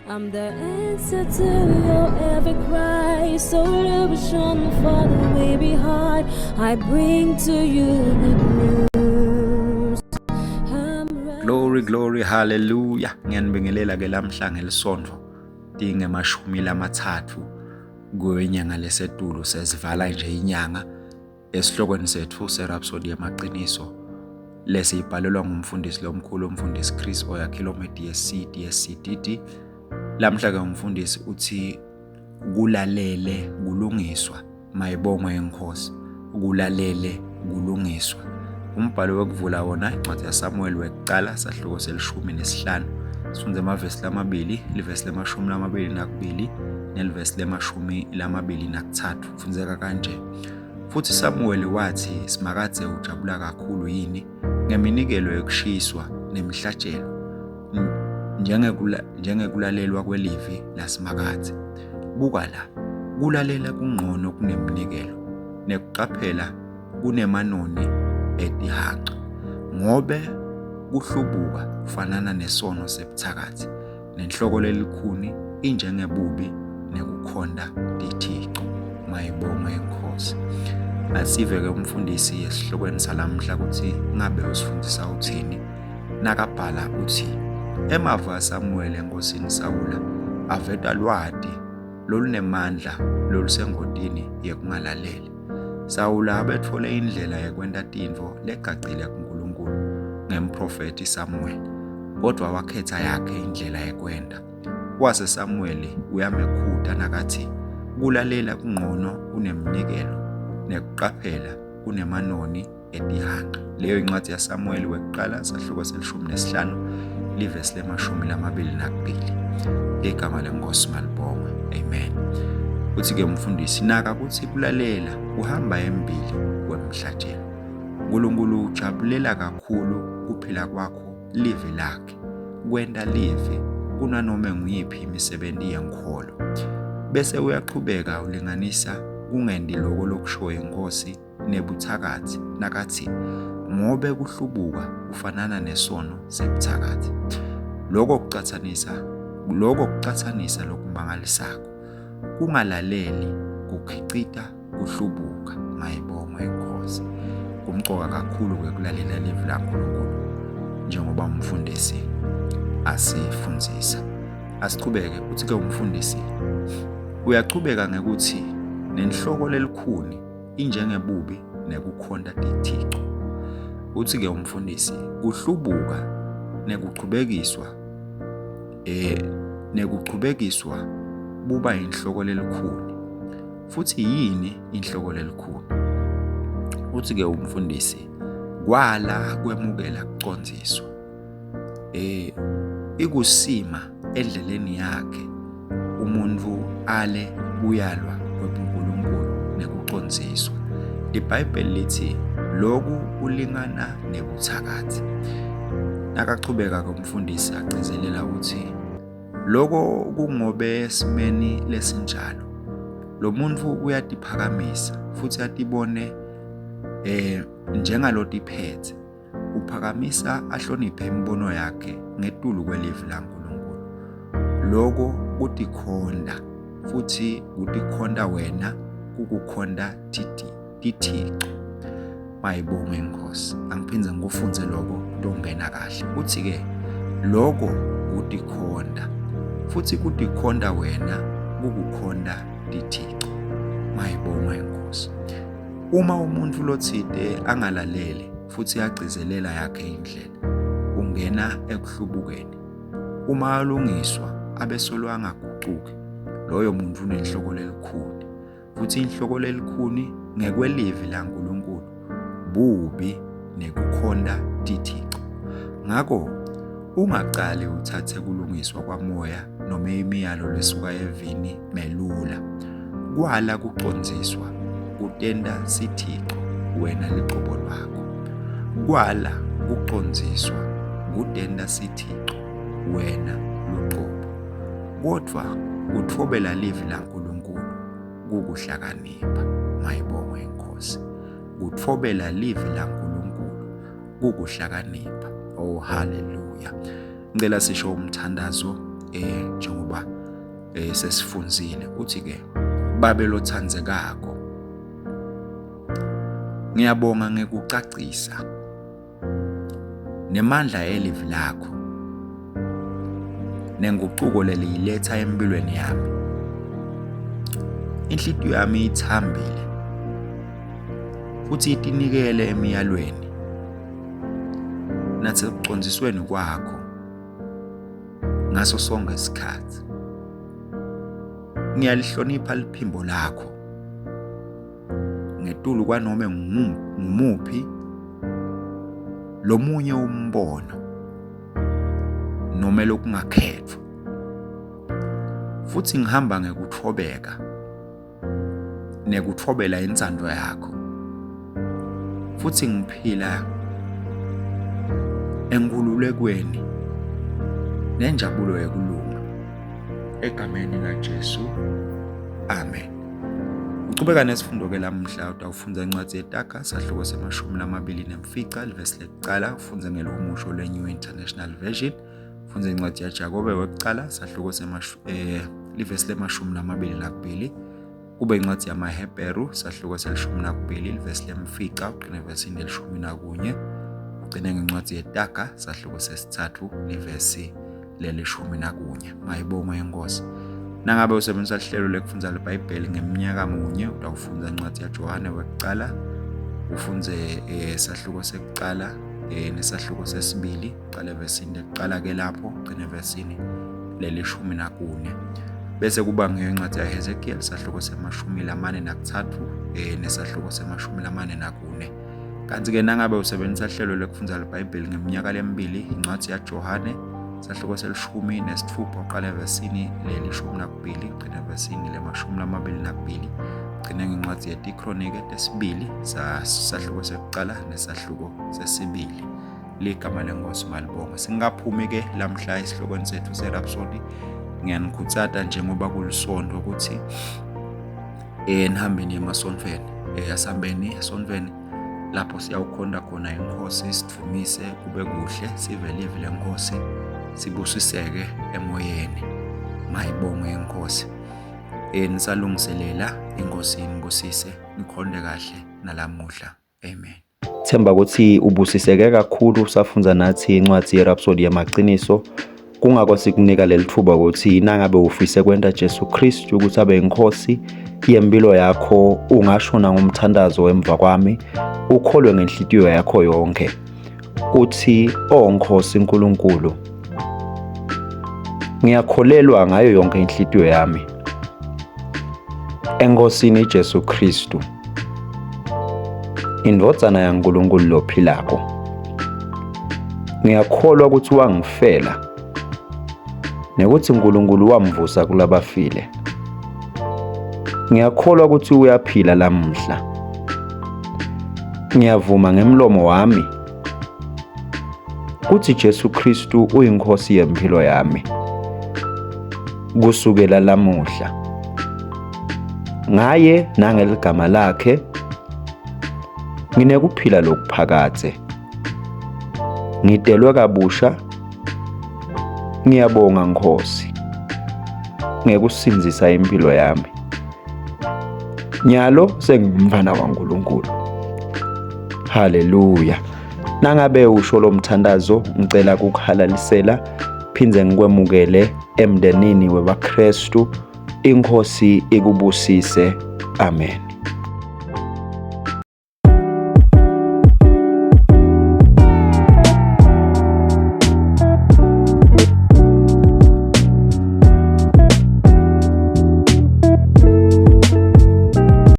I'm the answer to your every cry, solution for the weary heart. I bring to you good news. I'm Glory, glory, hallelujah. Ngiyanibingelela ke lamhla ngelisonto tingemashumi lamathathu kwenyanga lesetulu, sesivala nje inyanga esihlokweni sethu seRhapsody yamaqiniso lesiyibhalelwa ngumfundisi lomkhulu, umfundisi Chris Oyakhilome DSC DSC DD. Lamhla ke umfundisi uthi kulalele kulungiswa, mayibongwe inkosi, kulalele kulungiswa. Umbhalo wokuvula wona incwadi yaSamuel wekuqala sahluko selishumi nesihlanu, sifunde amavesi lamabili, livesi lemashumi lamabili nakubili nelivesi lemashumi lamabili nakuthathu. Kufundzeka kanje: futhi Samuel wathi, Simakadze ujabula kakhulu yini ngeminikelo yokushiswa nemihlatshelo njengekulalelwa kwelivi laSimakadze? Buka la, kulalela kungcono kuneminikelo, nekuqaphela kunemanoni etihanqa, ngobe kuhlubuka kufanana nesono sebuthakathi, nenhloko lelikhuni injengebubi nekukhonta tithixo. Mayibongwe inkosi. Asive ke umfundisi esihlokweni salamhla ukuthi ngabe usifundisa uthini. Nakabhala uthi emava aSamuel enkosini Sawula aveta lwati lolunemandla lolusengotini yekungalaleli. Sawula abetfole indlela yekwenta tintfo legacile kuNkulunkulu ngemprofethi Samuel, kodwa wakhetha yakhe indlela yekwenta. Wase Samuel uyamekhuta nakathi kulalela kungcono kuneminikelo nekuqaphela kunemanoni etihanqa. Leyo incwadi yaSamuel wekuqala sahluko selishumi nesihlanu livesi lemashumi lamabili nakubili. Igama lenkosi malibongwe. Amen. Uthi-ke umfundisi, naka ukuthi kulalela kuhamba embili kwemhlatshelo. uNkulunkulu ujabulela kakhulu kuphila kwakho livi lakhe, kwenta livi kunanoma nguyiphi imisebenzi yenkholo. Bese uyaqhubeka ulinganisa kungendi loko lokushoyo inkosi nebuthakathi nakathi ngobe kuhlubuka kufanana nesono sebuthakathi. Lokho kucathanisa lokho kucathanisa lokumangalisako. Kungalaleli kukhicita kuhlubuka, mayibongwe inkosi. Kumcoka kakhulu ke kulalela livi laNkulunkulu njengoba umfundisi asifundisa. Asichubeke, uthi ke umfundisi uyachubeka ngekuthi nenhloko lelikhuni injengebubi nekukhonta tithixo. Uthi ke umfundisi kuhlubuka nekuchubekiswa nekuchubekiswa buba inhloko lelikhuni. Futhi yini inhloko lelikhuni? Uthi ke umfundisi kwala kwemukela kucondziswa. Ikusima endleleni yakhe umuntu ale kuyalwa kwebuNkulunkulu nekucondziswa. IBhayibheli lithi lokhu kulingana nebuthakathi. Nakachubeka ke umfundisi agcizelela ukuthi loko kungobe esimeni lesinjalo lo muntu uyatiphakamisa futhi atibone njengalotiphethe. Uphakamisa ahloniphe imibono yakhe ngetulu kwelivi laNkulunkulu. Loko kutikhonta futhi kutikhonta wena kukukhonta tithixo. Mayibongwe inkosi. Angiphinde ngikufunze lokho kutongena kahle. Uthi ke loko kutikhonta futhi kutikhonta wena kukukhonta tithixo. Mayibongwe inkosi. Uma umuntu lothide angalaleli futhi agcizelela yakhe indlela, ungena ekuhlubukeni. Uma alungiswa abesolo angaguquki, loyo muntu unenhloko lelikhuni. Futhi inhloko lelikhuni ngekwelivi laNkulunkulu bubi nekukhonta tithixo. Ngakho ungaqali uthathe kulungiswa kwamoya noma imiyalo lesuka evini melula. Kwala kucondziswa kutenta sithixo wena liqobo lwakho. Kwala kucondziswa kutenta sithixo wena luqobo. Kodwa kuthobela livi laNkulunkulu kukuhlakanipha. Mayibongwe inkosi. Kuthobela livi laNkulunkulu kukuhlakanipha. Oh hallelujah. Ngicela sisho umthandazo njengoba Sesifunzile uthi ke babe lothandzekako ngiyabonga ngekucacisa nemandla elivi lakho nenguquko leliyiletha empilweni yami. Inhlitiyo yami ithambile futhi itinikele emiyalweni nasekucondzisweni kwakho ngaso sonke isikhathi. Ngiyalihlonipha liphimbo lakho ngetulu kwanome ngumuphi lomunye umbono noma lokungakhethwa futhi ngihamba ngekuthobeka nekuthobela intsando yakho futhi ngiphila enkululekweni nenjabulo yokulunga egameni laJesu amen. Uqhubeka nesifundo ke lamuhla utawufundza incwadi yeTaga sahluko semashumi lamabili nemfica livesi lekucala ufundze ngelihumusho lwe-New International Version. Fundza incwadi yaJakobe wekucala sahluko livesi lemashumi lamabili nakubili kube incwadi yamaHebheru sahluko selishumi nakubili livesi lemfica ugcine evesini lelishumi nakunye ugcine ngencwadi yeTaga sahluko sesithathu livesi lelishumi nakunye. Mayibongwe inkosi. Nangabe usebenzisa lihlelo lekufundza liBhayibheli ngeminyaka munye utawufundza incwadi yaJohane wekucala ufundze sahluko sekucala nesahluko sesibili uqale evesini lekuqala ke lapho ugcine evesini lelishumi nakune bese kuba ngiyo incwadi yaHezekiel sahluko semashumi lamane nakuthathu nesahluko semashumi lamane nakune. Kanti-ke nangabe usebenzisa hlelo lekufundza liBhayibheli ngeminyaka lemibili, incwadi yaJohane sahluko selishumi nesitfupha uqale evesini lelishumi nakubili ugcine evesini lemashumi lamabili nakubili ugcine ngencwadi yetiKronike tesibili sahluko sekucala nesahluko sesibili. Ligama lenkosi malibonga. Singaphumi-ke lamhla esihlokweni sethu seRhapsody. Ngiyanikhuthata njengoba kulisonto ukuthi nihambe niye emasontweni, asihambeni esontweni lapho siyawukhonta khona inkosi, sidumise kube kuhle, sive livi lenkosi, sibusiseke emoyeni. Mayibongwe inkosi. Nisalungiselela inkosi inibusise, nikhonte kahle nalamuhla. Amen. Themba ukuthi ubusiseke kakhulu usafundza nathi incwadi yeRhapsody yamaqiniso. Kungako sikunika leli thuba ukuthi nangabe ufise kwenta Jesu Kristu ukuthi abe inkosi yempilo yakho, ungasho nangomthandazo emva kwami, ukholwe ngenhlitiyo yakho yonke. Uthi, "O Nkosi uNkulunkulu, ngiyakholelwa ngayo yonke inhlitiyo yami eNkosini Jesu Kristu, indvodzana yaNkulunkulu lophilako. Ngiyakholwa ukuthi wangifela nekuthi uNkulunkulu wamvusa kulabafile. Ngiyakholwa ukuthi uyaphila lamuhla. Ngiyavuma ngemlomo wami kuthi Jesu Kristu uyinkosi yempilo yami kusukela lamuhla. Ngaye nangeligama lakhe nginekuphila lokuphakadze. Ngidelwe kabusha. Ngiyabonga Nkosi ngekusindzisa impilo yami. Nyalo sengumfana waNkulunkulu. Haleluya. Nangabe usho lo mthandazo ngicela kukuhalalisela phindze ngikwemukele emndenini webaKristu. Inkosi ikubusise. Amen.